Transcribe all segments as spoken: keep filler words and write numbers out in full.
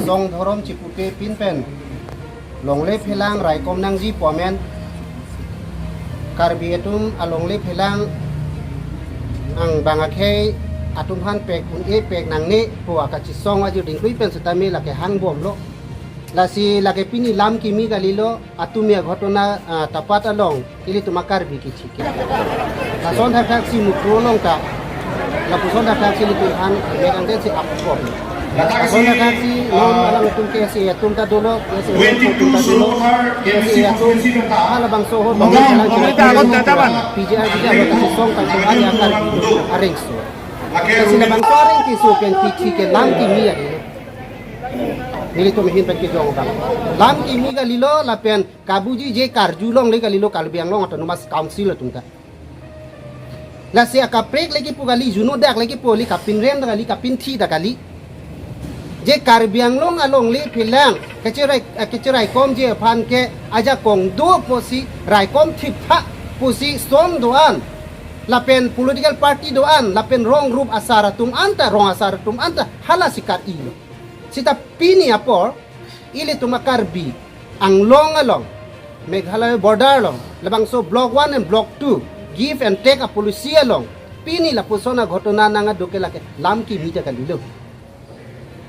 Song dhorom chipupe pin pen longle phelang raikom nangji pu amen, Karbi atum alongle phelang angbong akhei atum aphan pek un-e pek nangne pu akachisong ajir dingklui pen setame lake hangbomlo. Lasi lake pini lam kimi kalilo, atum ya ghotona, ah, tapat along ilitum a-Karbi kithi ke. Lason thakthak si mukro long ta, lapuson thakthak si ilitum aphan mek angden si apkop. Lason thakthak si non alam atum K S A atum ta dolo, K S A atum ta dolo, K S A atum halabangso ho dong, P G R, P G R atum song ta dolo, ya Karbi areng so. Lasi labangso areng keso pen kithi ke lam kimi ya. Nelitum ahin pen kejong abang. Lam kimi kalilo lapen kabuji je karjulongle kalilo Karbi Anglong Autonomous Council atum ta. Lasi akaprek le kipu kali, juno dak le kipu kali, kapinrem dak kali, kapinthi dak kali. Je Karbi Anglong alongle phelang kacherai, eh, kacheraikomji aphan ke ajakong do pusi, raikom thiptha pusi, song do-an lapen political party do-an lapen rong rup asar atum anta, rong asar atum anta hala si kar-ilo. Seta pini apor ilitum a-Karbi Anglong along, Meghalaya border along, labangso Block one and Block two give and take a-policy along pini lapuson aghotona nang aduk ke lake lam kimi ta kalilo.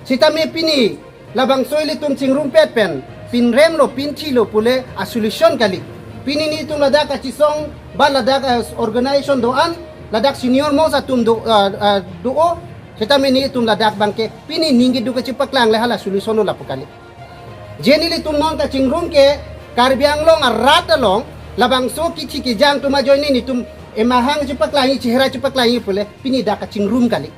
Sitame pini labangso ilitum chingrumpet pen pinremlo, pinthilo pule a-solution kali. Pini nelitum ladak kachisong ba ladak, eh, organization do-an, ladak senior most atum do, eh, eh, do-o. Sitame nelitum ladak abangke pini ning keduk kachepaklang le hala solution lo lapu kali. Je nelitum non kachingrum ke Karbi Anglong arat along labangso kithi kejang atum ajoine nelitum emahang chepaklangji, chehera chepaklangji pule pini dak kachingrum kali.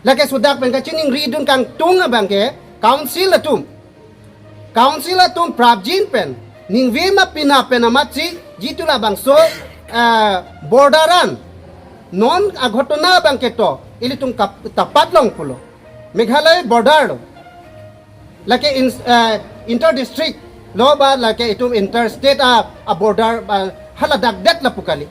Lake sodak pen kachiningridun kangtung abangke council atum, council atum prapjin pen ningve ma pina pen amatsi jitu labangso, eh, border an non aghotona abangke to ilitum kap-, tapat long pulo, Meghalaya border lo. Lake in, eh, inter district lo ba lake itum interstate a, a-border ba haladak det lapu kali.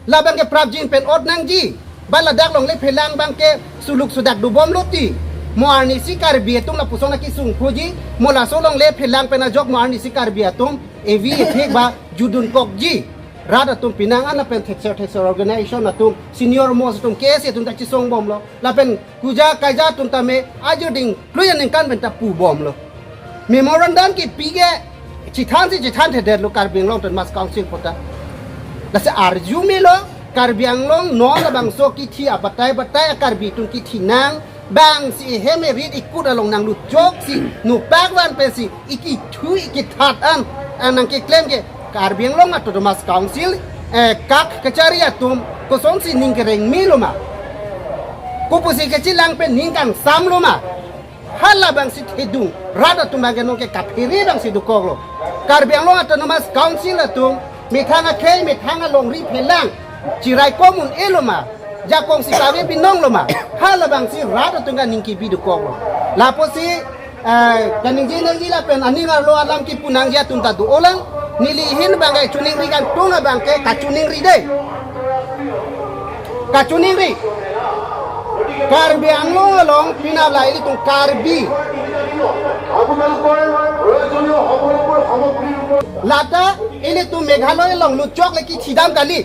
Labangke prapjin pen ot nangji. Ba ladak longle phelang abangke suluk sudak dobomlo ti. Mo arnisi Karbi atum lapuson akesung phuji. Mo laso longle phelang pen ajok mo arnisi Karbi atum evi ethek ba judunkokji. Rat atum pinang an lapen thekser thekser organization atum senior most atum K S A atum ta chisongbomlo. Lapen kuja kaija atum tame ajo dingklui aningkan pen ta pubomlo. Memorandum kipi ke chithan si chithan thedetlo Karbi Anglong Autonomous Council puta. Lasi arju melo Karbi Anglong non labangso kithi abatai batai a-Karbi atum kithi nang bang si hem erit ikut along nanglut chok si nupak van pen si ikithu ikithat an, an nangkeklem ke Karbi Anglong Autonomous Council, eh, kak kachari atum kosonsi ning kereng melo ma. Kopusi kachelang pen ning kangsamlo ma. Halabangsi thedung rat atum abangke nonke kaphere bangsi dokoklo. Karbi Anglong Autonomous Council atum methang akhei methang alongri phelang chiraikom un-elo ma. Jakong si kave binonglo ma. Halabangsi rat atum kaning kebi dokoklo. Lapusi, eh, kaningje nangji lapen aning arlo alam kipu nangji atum ta do-olang. Neli ahin abangke chuningri kangtung abangke kachiningri dei. Kachiningri. Karbi Anglong along pinap la ilitum Karbi. Lata ilitum Meghalaya along lutchok le kithidam kali.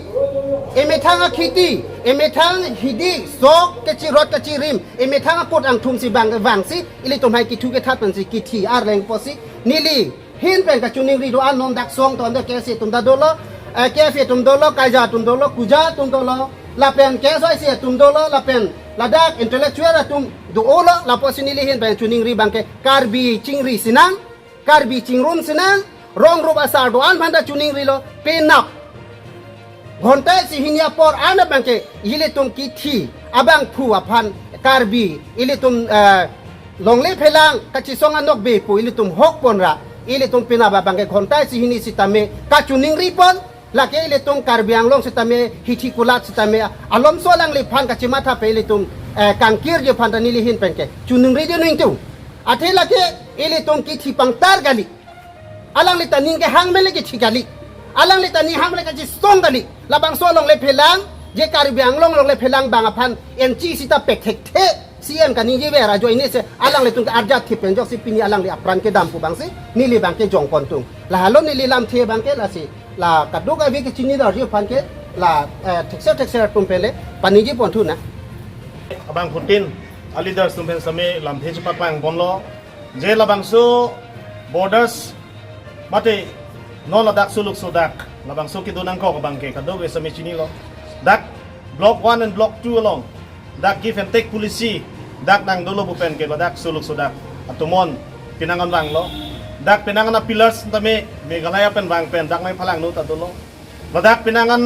Emethang akhiti, emethang hidi, sok kachirot kachirim, emethang akut angthum si bang vangsi ilitum hai kithu kethat pensi kithi arleng pusi neli ahin pen kachiningri do-an non dak song to ande K S A atum ta dolo, eh, K S A atum dolo, kaija atum dolo, kuja atum dolo, lapen K S O I C atum dolo, lapen ladak intellectual atum do-olo, lapusi neli ahin pen chiningri abangke Karbi chingri sinang, Karbi chingrum sinang, rong rup asar do-an aphan ta chiningrilo, penap. Ghonta isi hini apor an abangke ilitum kithi abangphu aphan Karbi ilitum, eh, longle phelang kachisong anokbe pu ilitum hok ponra ilitum penap abangke ghonta isi hini sitame kachiningri pon, lake ilitum Karbi Anglong sitame hithi kulat sitame alomso alangliphan kachimatha pe ilitum, eh, kangkirji aphan ta neli ahin penke chiningri dun ningtung. Athe lake ilitum kithi pangtar kali. Alangli ta ning kehang mele kithi kali. Alangli ta ning hang mele kachisong kali. Labangso alongle phelang, je Karbi Anglong alongle phelang bang aphan N C sita pekthekthe. C M kaningje ver ajoine si alanglitum ke arjat thip pen ajoksi pini alangli apran kedam pu abangsi neli abangke jongpon tung. Lahelo neli lamthe abangke lasi la kadokave kechini darji aphan ke la eh, thekser thekser atum pen le paningje pon thu na. Abangphutin a leaders atum pen sitame lamthe chepaklang ponlo. Je labangso borders mate non ladak suluk sodak labangso kedo nangkok abangke kadokave sitame chinilo. Dak block one and block two along dak give and take policy dak nangdolo pu pen ke ladak suluk sodak atum on penang an vanglo. Dak penang an a pillars tame Meghalaya pen vang pen dak nangphalangno ta dolo. Ladak penang an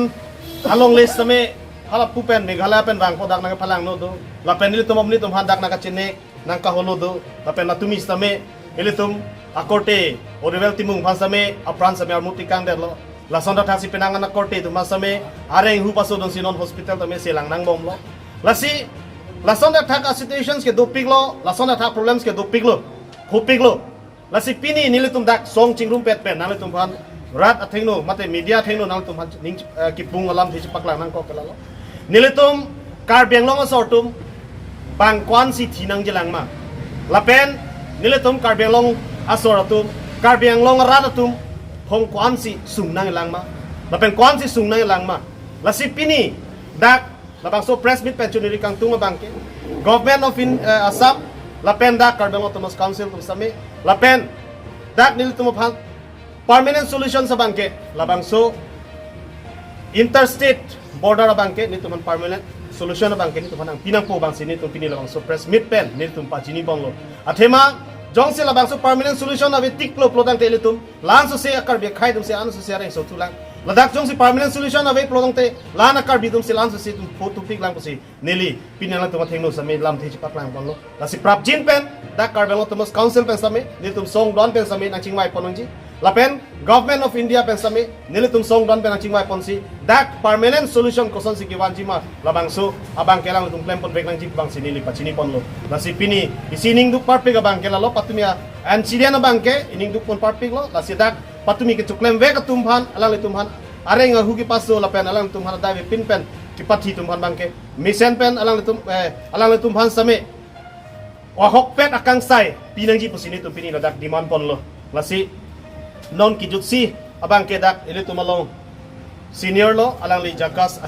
a longlist tame halapu pen Meghalaya pen vangpo dak nangphalangno do. Lapen ilitum omni tum han dak nangkachine nangkaholo do. Lapen latum sitame ilitum akorte Oriwel Timung aphan sitame apran sitame armu tikang detlo. Lason athak si penang an akorte atum aphan sitame areng hu paso dun si non hospital tame selang nangbomlo. Lasi lason athak a situations ke dopiklo, lason athak problems ke dopiklo, khopiklo. Lasi pini nelitum dak song chingrumpet pen nanglitum aphan rat athengno mate media athengno nanglitum aphan ning eh, kipung alamthe chepaklang nangkok ke lalo. Nelitum Karbi Anglong asor atum bang ko-an si thi nangjilang ma. Lapen nelitum Karbi Anglong asor atum, Karbi Anglong arat atum hong ko-an si sung nanglang ma. Lapen ko-an si sung nanglang ma. Lasi pini dak labangso press meet pen choningri kangtung abangke Government of in, eh, Assam lapen dak Karbi Anglong Autonomous Council atum sitame lapen dak nelitum aphan permanent solution abangke labangso interstate border abangke nelitum aphan permanent solution abangke nelitum aphan nangpi nangpo abangsi nelitum pini labangso press meet pen nelitum pachini ponlo. Athema jongsi labangso permanent solution ave tiklo pulo tangte ilitum la-an sose a Karbi akhei atum si la-an sose areng so thulang. Ladak jongsi permanent solution ave pulo tangte la-an a Karbi atum si la-an sose atum pho thupiklang pusi neli pini alangtum athengno sitame lamthe chepaklang ponlo. Lasi prapjin pen dak Karbi Anglong Autonomous Council pen sitame nelitum song don pen sitame nangchingvai pon nangji. Lapen Government of India pen sitame nelitum song don pen nangchingvai ponsi dak permanent solution kosonsi kevanji ma labangso abangke alangtum klem ponvek nangji abangsi neli pachini ponlo. Lasi pini isi ining duk parpik abangke lalo patumi a incident abangke ining duk pon parpiklo. Lasi dak patumi kechoklemvek atum aphan alanglitum aphan areng ahu kepaso lapen alanglitum aphan adai avepin pen kepathi atum aphan abangke mesen pen alanglitum eh, alanglitum aphan sitame ahokpet akangsai pinangji pusi nelitum pini ladak demand ponlo. Lasi non kejutsi abangke dak ilitum along senior lo alangli Jakas